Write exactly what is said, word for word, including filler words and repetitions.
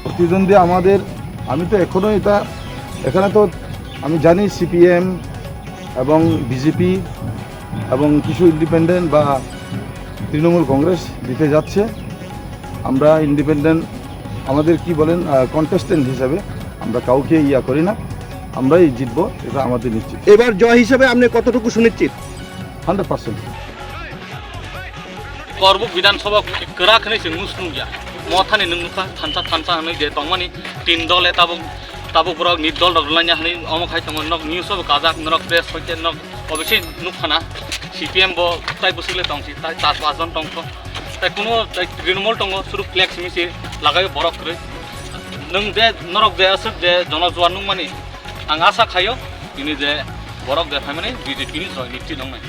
প্রতিদ্বন্দ্বী আমাদের, আমি তো এখনো এটা, এখানে তো আমি জানি সিপিএম এবং বিজেপি এবং কিছু ইন্ডিপেন্ডেন্ট বা তৃণমূল কংগ্রেস জিতে যাচ্ছে। আমরা ইন্ডিপেন্ডেন্ট, আমাদের কি বলেন, কন্টেস্টেন্ট হিসাবে আমরা কাউকে ইয়া করি না, আমরাই জিতবো, এটা আমাদের নিশ্চিত। এবার জয় হিসেবে আপনি কতটুকু সুনিশ্চিত? Hundred percent. Korbuk Bidhan Sabha kwrak hinwi chwng nung swnung ya. Mothani nwng nukha thansa thansa hinwi je tongmani tin dole tabuk, tabuk borok ni dol rok rwlanya hinwi omo khai tongo. Nok news o bo kajak, norok press hoite nok obviously nukha na. C P M bo tai bwswk le tong si, tai char pas jon tong kho. Tai kuno tai Trinamool tongo, suru flex misi lagai borok kwrwi. Nwng je norok je aswk je jono juan nukmani, ang asa khaio tini je borok je phaimani B J P ni joy nifti nongnai.